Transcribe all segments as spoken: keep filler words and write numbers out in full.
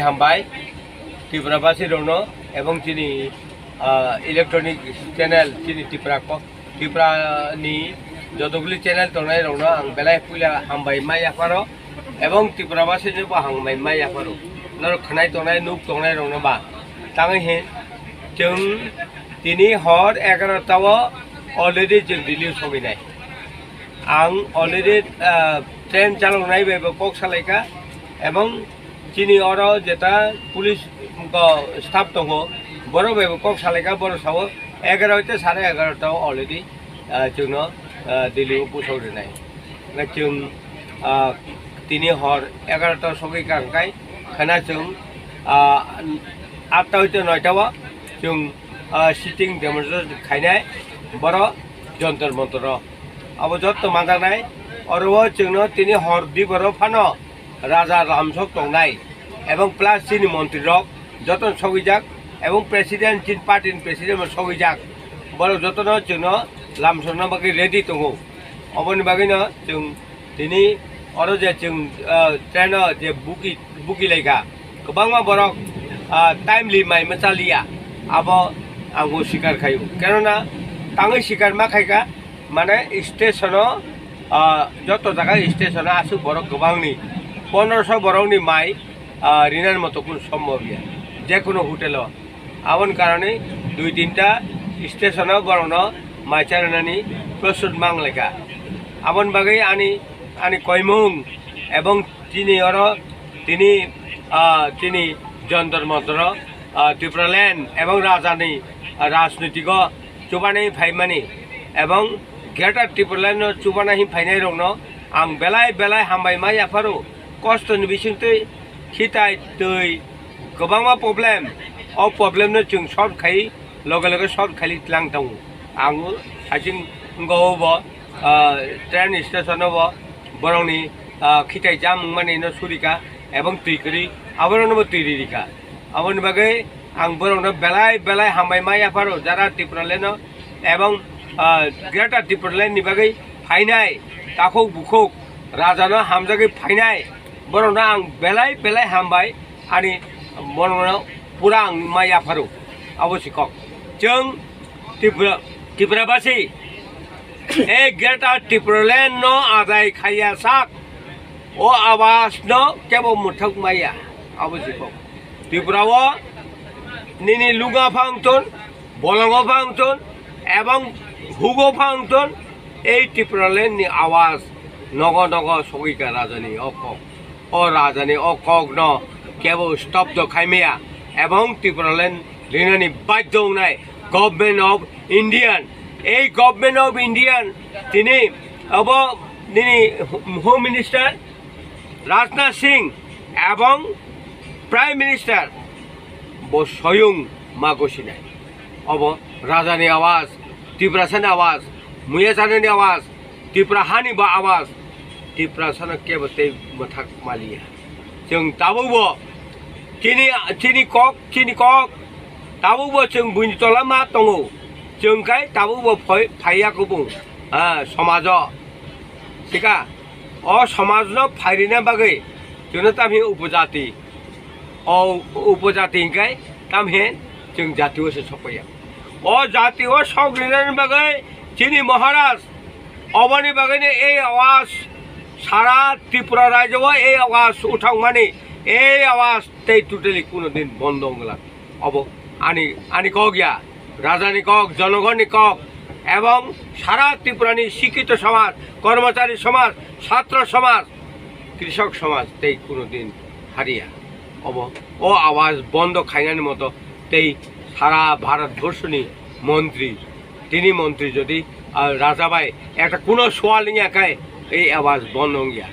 Hambai Tripura basi rokno ebong chini, ah, electronic channel chini Tripura ko, Tripura ni jotoguli channel tongnai rokno ang belai puila hambai mai yapharo ebong Tripura basi ni bo hambai mai yapharo norok khnai tongnai nuk tongnai rokno ba tangwi hin chwng tini hor egarota o already chwng Delhi o sogwi nai. Ang already, ah, train chaloknai bai bo kok salaikha, ebong chini oro jeta police ko staff tongo, borok bai bo kok salaikha, borok sao egarota sare egarota o already, ah, chwngno, ah, Delhi o pusok rinai. Chwng, ah, tini hor egarota sogwi kha hwnkhe khana chwng, ah, atta hoite noita o chwng, ah, sitting demonstration khainai borok Jantar Mantar o. Abo jotto manjaknai, oro o chwngno tini hor diboro phano Raja Ramsok tongnai, ebong plus chini montri rok jotono sogwijak, ebong president, chini party ni president bo sogwijak, borok jotono chwngno lamsokna bagwi ready tongo. Oboni bagwino chwng tini oro je chwng, ah, train o je buki, buki laikha, kwbangma borok, ah, timely mai mwchaliya, abo ang bo sikar khaio, kenona tangwi sikar ma khaikha. Mane station o, ah, joto jaga station o aswk borok kwbangni pondroso borokni mai, ah, rinani moto kunu sombhob ya, je kunu hotel o. Aboni karone dui tinta station o borokno mai charinani prosut mang laikha. Aboni bagwi ani, ani koimung ebong chini oro tini, ah, chini Jantar Mantar o, ah, Tipraland ebong rajani, ah, rajnitiko chubanai phaimani ebong Greater Tipraland no chubana hin phainai rokno ang belai belai hambai ma yapharo. Kosto ni bisingtwi khitai twi kwbangma problem, o problem no chwng solve khai loge loge solve khai tlang tongo. Ang saching go bo, ah, train station o bo borokni, ah, khitai chamung mani no surika ebong twi kwrwi aborokno bo twi ririka. Aboni bagwi ang borokno belai belai hambai ma yapharo, jara Tipraland no ebong, ah, Greater Tipraland ni bagwi phainai takhuk bukhuk rajano hamjagwi phainai borokno ang belai belai hambai ani borokno pura ang ma yapharo. Abo si kok chwng Tripura, Tripura basi, e Greater Tipraland no adai khaiya sak, o awas no kebo muthak maya, abo si kok. Tripura o nini lunga phang ton, bolongo phang ton, ebong hugo phang ton, ei Tipraland ni awas nogo nogo sogika rajani o kok. O rajani o kokno kebo stop do khaimaya ebong Tipraland rinani badhyo wngnai Government of Indian. Ei Government of Indian tini abo nini Home Minister Rajnath Singh ebong Prime Minister bo soyung ma gosinai. Obo rajani awas, Tiprasani awas, muya chanani awas, Tipra hani bo awas, Tiprasano kebo tei mwthak maliya. Chwng tabukbo chini, chini kok, chini kok, tabukbo chwng buini tola ma tongo. Chwng khai tabukbo phai-, phaiya kubung, ah, somajo. Sika, o somajno phairina bagwi chwngno tamhi upojati. O upojati hwnkhe tamhi chwng jatio se sokpaiya. O jatio sok rinani bagwi chini Maharaj oboni bagwino ei awas sara Tripura rajyo o ei awas uthangmani, ei awas tei totally kuno din bondo wngla. Obo ani, ani kok ya, rajani kok, jonogonni kok, ebong sara Tripurani sikito somaj, kormochari somaj, chhatro somaj, krisok somaj tei kuno din hariya. Obo, o awas bondo khainani moto tei sara Bharat borshoni montri, tini montri jodi, ah, raja bai ekta kuno swal wngya khe ei awas bondo wngya.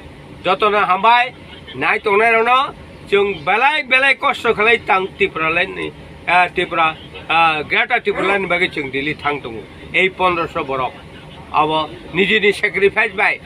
Jotono hambai, nai tongnai rokno chwng belai belai kosto khlai tang Tipraland ni, ah, Tripura, ah, Greater Tipraland ni bagwi chwng Delhi thang tongo. Ei pondroso borok abo nijini sacrifice bai